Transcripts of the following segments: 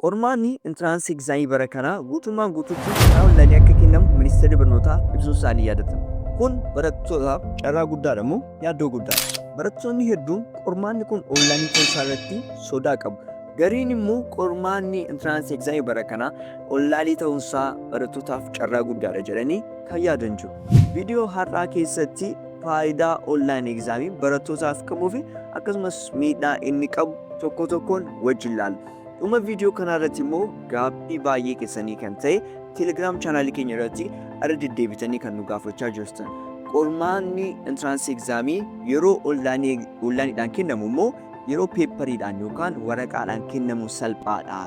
Qormaanni entrance exam bara kanaa guutummaan guutuutti karaa onlaayinii akka kennamu Ministeerri Barnootaa ibsuun isaa ni yaadatama. Kun barattootaaf carraa guddaadha moo yaaddoo guddaadha? Barattoonni hedduun qormaanni kun onlaayinii ta'uu isaa irratti sodaa qabu. Gariin immoo qormaanni entrance exam bara kanaa onlaayinii ta'uun isaa barattootaaf carraa guddaadha jedhanii kan yaadan jiru. Viidiyoo har'aa keessatti faayidaa online exam barattootaaf qabuu fi akkasumas miidhaa inni qabu tokko tokkoon wajjin ilaalla. Dhuma viidiyoo kanaa irratti immoo gaaffii baay'ee keessanii kan ta'e Telegram chaanaalii keenya irratti irra deddeebitanii kan nu gaafachaa jirtan. Qormaanni entrance exam yeroo onlaayiniidhaan kennamu immoo yeroo peeppariidhaan yookaan waraqaadhaan kennamu salphaadha.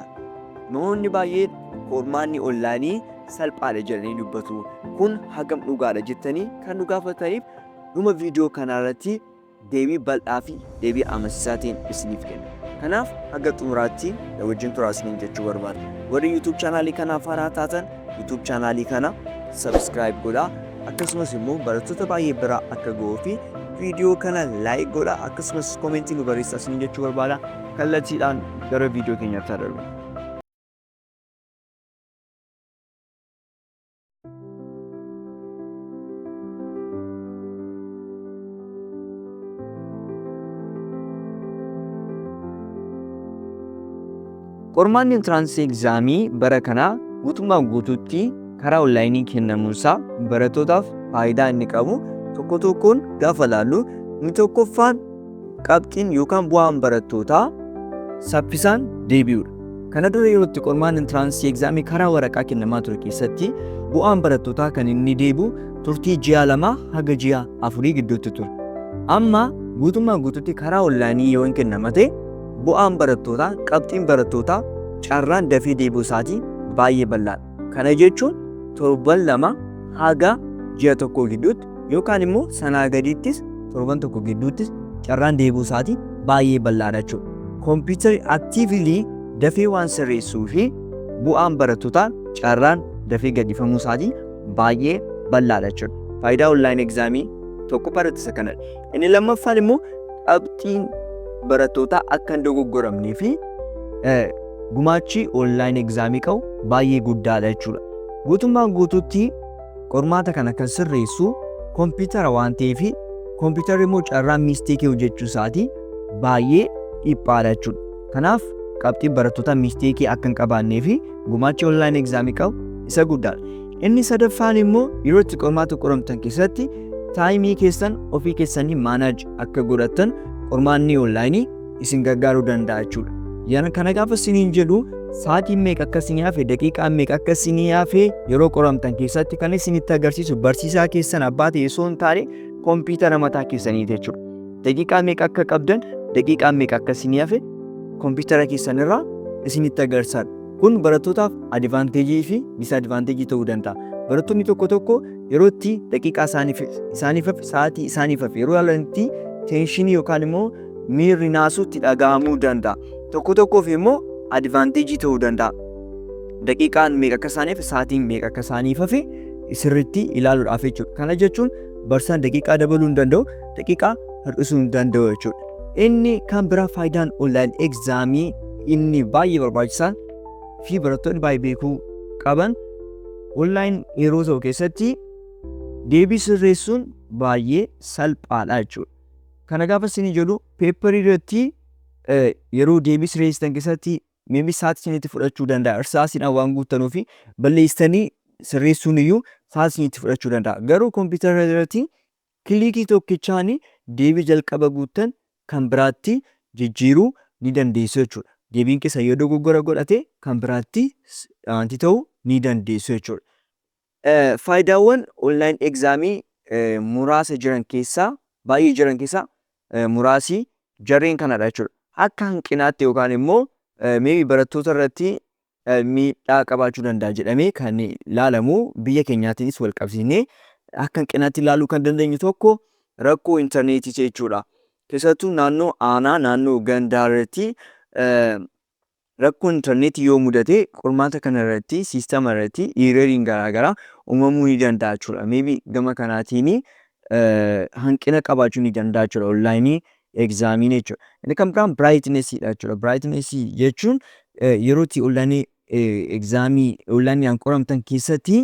Namoonni baay'een qormaanni onlaayinii salphaadha jedhanii dubbatu. Kun hagam dhugaadha jettanii kan nu gaafataniif dhuma viidiyoo kanaa irratti deebii bal'aa fi deebii amansiisaa ta'een isiniif kenna. Kanaaf haga xumuraatti na wajjin turaa isiniin jechuu barbaada. Warri YouTube chaanaalii kanaaf haaraa taatan YouTube chaanaalii kana subscribe godhaa. Akkasumas immoo barattoota baay'ee biraa akka ga'uu fi viidiyoo kana like godhaa akkasumas komentii nu barreessaa isiniin jechuu barbaada. Kallattiidhaan gara viidiyoo keenyaatti haa darbinu. Qormaanni entiraansii egzaamii bara kanaa guutummaan guutuutti karaa onlaayinii kennamuunsaa barattootaaf faayidaa inni qabu tokko tokkoon gaafa laallu, inni tokkoffaan qabxiin yookaan bu'aan barattootaa saffisaan deebi'uudha. Kana dura yeroo itti qormaanni entiraansii egzaamii karaa waraqaa kennamaa ture keessatti bu'aan barattootaa kan inni deebi'u turtii ji'a 2 haga ji'a 4 gidduutti ture. Amma guutummaan guutuutti karaa onlaayinii yoo hin kennama ta'e bu'aan barattootaa, qabxiin barattootaa carraan dafee deebi'uu isaatii baay'ee bal'aadha. Kana jechuun torban 2 haga ji'a tokkoo gidduutti yookaan immoo sanaa gadiittis torban tokko gidduuttis carraan deebi'uu isaatii baay'ee bal'aadha jechuudha. Kompiitarri actively dafee waan sirreessuu fi bu'aan barattootaa carraan dafee gadhiifamuu isaatii baay'ee bal'aadha jechuudha. Faayidaa online examii tokkoffaa irratti isa kanadha. Inni lammaffaan immoo qabxiin barattootaa akka hin dogoggoramnee fi gumaachi online examii qabu baay'ee guddaadha jechuudha. Guutummaan guutuutti qormaata kana kan sirreessu kompiitara waan ta'eef kompiitarri immoo carraan miisteekii hojjechuu isaatii baay'ee dhiphaadha jechuudha. Kanaaf qabxiin barattootaa miisteekii akka hin qabaannee fi gumaachi online examii qabu isa guddaadha. Inni sadaffaan immoo yeroo itti qormaata qoramtan keessatti taayimii keessan ofii keessanii maanaaj akka godhattan qormaanni onlaayinii isin gargaaruu danda'a jechuudha. Yana kana gaafa isiniin jedhu sa'aatiin meeqa akka isinii hafe, daqiiqaan meeqa akka isinii hafe yeroo qoramtan keessatti kan isinitti agarsiisu barsiisaa keessan abbaa ta'e osoo hin taane kompiitara mataa keessaniiti jechuudha. Daqiiqaa meeqa akka qabdan, daqiiqaan meeqa akka isinii hafe kompiitara keessan irraa isinitti agarsiisa. Kun barattootaaf adivaanteejii fi disadvaanteejii ta'uu danda'a. Barattoonni tokko tokko yeroo itti daqiiqaa isaaniif isaaniif hafe, sa'aatii isaaniif hafe yeroo ilaalanitti teenshinii yookaan immoo miirri naasuu itti dhaga'amuu danda'a. Tokko tokkoof immoo adivaanteejii ta'uu danda'a. Daqiiqaan meeqa akka isaaniif hafe, sa'aatiin meeqa akka isaaniif hafe sirriitti ilaaluudhaaf jechuudha. Kana jechuun barsiisaan daqiiqaa dabaluu hin danda'u, daqiiqaa hir'isuu hin danda'u jechuudha. Inni kan biraa faayidaan online examii inni baay'ee barbaachisaan fi barattoonni baay'ee beekuu qaban online yeroo ta'u keessatti deebii sirreessuun baay'ee salphaadha jechuudha. Kana gaafa isin jedhu peepparii irratti yeroo deebii sirreessitan keessatti maybe sa'aatii isinitti fudhachuu danda'a. Irsaasiidhaan waan guuttanuu fi balleessitanii sirreessuun iyyuu sa'aatii isinitti fudhachuu danda'a. Garuu kompiitara irratti kilikii tokkichaan deebii jalqaba guuttan kan biraatti jijjiiruu ni dandeessu jechuudha. Deebiin keessan yoo dogoggora godhate kan biraatti wanti ta'uu ni dandeessu jechuudha. Faayidaawwan online examii muraasa jiran keessaa baay'ee jiran keessaa muraasi jarreen kanadha jechuudha. Akka hanqinaatti yookaan immoo maybe barattoota irratti miidhaa qabaachuu danda'a jedhamee kan ilaalamu biyya keenyaatiinis wal qabsiisnee akka hanqinaatti ilaaluu kan dandeenyu tokko rakkoo intarneetii jechuudha. Keessattuu naannoo aanaa naannoo gandaa irratti rakkoon intarneetii yoo mudate qormaata kana irratti siistama irratti iireeriin garaagaraa uumamuu ni danda'a jechuudha. Maybe gama kanaatiin hanqina qabaachuu ni danda'a jechuudha onlaayinii egzaamiin jechuudha. Inni kan biraan brightness dha jechuudha. Brightness jechuun Yeroo itti online examii onlineiidhaan qoramtan keessatti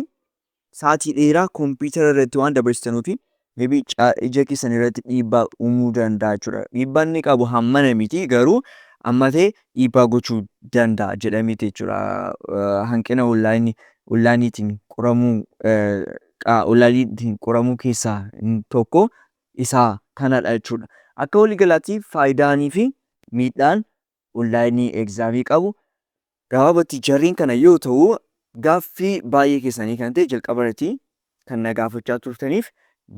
sa'aatii dheeraa kompiitara irratti waan dabarsitanuufi maybe ija keessan irratti dhiibbaa uumuu danda'a jechuudha. Dhiibbaan inni qabu hammana miti, garuu amma ta'e dhiibbaa gochuu danda'a jedhameeti jechuudha. Hanqina onlineiitiin qoramuu onlineiitiin qoramuu keessaa tokko isa kanadha jechuudha. Akka waliigalaatti faayidaanii fi miidhaan online examii qabu gabaabatti jarreen kana yoo ta'u, gaaffii baay'ee keessanii kan ta'e jalqaba irratti kan na gaafachaa turtaniif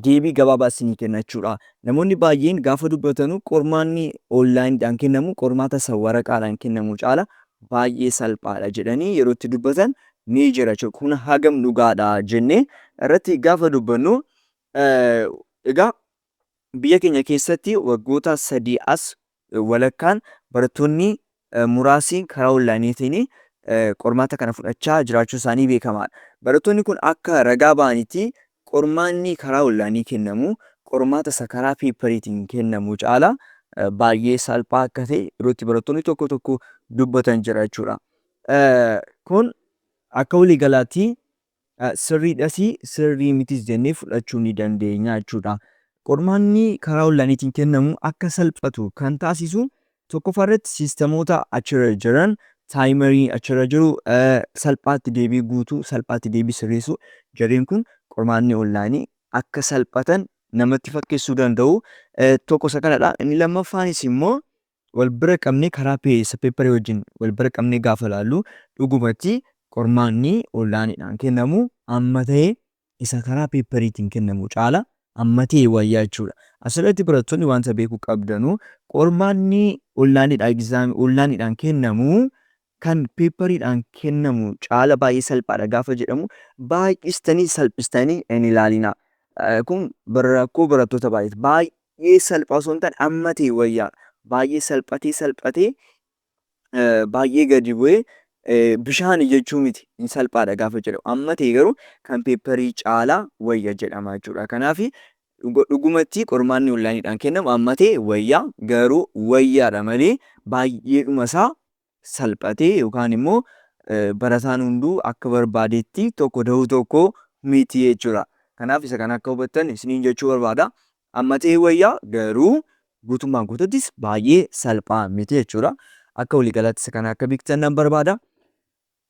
deebii gabaabaa isinii kenna jechuudha. Namoonni baay'een gaafa dubbatanu qormaanni onlineiidhaan kennamu qormaata isa waraqaadhaan kennamu caala baay'ee salphaadha jedhanii yeroo itti dubbatan ni jira jechuudha. Kun hagam dhugaadha jennee irratti gaafa dubbannu, egaa biyya keenya keessatti waggoota 3 as walakkaan barattoonni muraasni karaa onlineiitiin qormaata kana fudhachaa jiraachuu isaanii beekamaadha. Barattoonni kun akka ragaa ba'anitti qormaanni karaa onlineii kennamu qormaata isa karaa paperiitiin kennamu caala baay'ee salphaa akka ta'e yeroo itti barattoonni tokko tokko dubbatan jira jechuudha. Kun akka waliigalaatti sirriidhas sirrii mitis jennee fudhachuu ni dandeenya jechuudha. Qormaanni karaa onlineiitiin kennamu akka salphatu kan taasisu tokkoffaa irratti systemoota achirra jiran, timerii achirra jiru, salphaatti deebii guutuu, salphaatti deebii sirreessuu, jarreen kun qormaanni onlineii akka salphatan namatti fakkeessuu danda'u. Tokko isa kanadha. Inni lammaffaanis immoo wal bira qabnee karaa isa paperii wajjin wal bira qabnee gaafa ilaallu, dhugumatti qormaanni onlineiidhaan kennamu amma ta'e isa karaa paperiitiin kennamu caala amma ta'e wayyaa jechuudha. Asirratti barattoonni wanta beekuu qabdanu, qormaanni onlineiidhaan kennamu kan paperiidhaan kennamu caala baay'ee salphaadha gaafa jedhamu baay'istanii salphistanii hin ilaalinaa. Kun rakkoo barattoota baay'eeti. Baay'ee salphaa osoo hin taane amma ta'e wayyaa. Baay'ee salphatee salphatee baay'ee gadi bu'ee bishaan jechuu miti hin salphaadha gaafa jedhamu. Amma ta'e garuu kan paperii caalaa wayya jedhama jechuudha. Kanaaf dhugumatti qormaanni onlineiidhaan kennamu amma ta'e wayyaa, garuu wayyaadha malee baay'eedhuma isaa salphatee yookaan immoo barataan hunduu akka barbaadetti tokko dahuu tokko miti jechuudha. Kanaaf isa kana akka hubattan isiniin jechuu barbaada. Amma ta'e wayyaa, garuu guutummaan guutuuttis baay'ee salphaa miti jechuudha. Akka waliigalaatti isa kana akka beektan nan barbaada.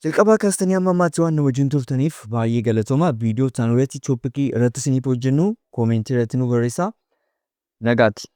Jalqabaa kaastanii hamma ammaatti waan nu wajjin turtaniif baay'ee galatooma. Viidiyoo itti aanu irratti topicii irratti isiniif hojjennu commentii irratti nu barreessaa. Nagaatti.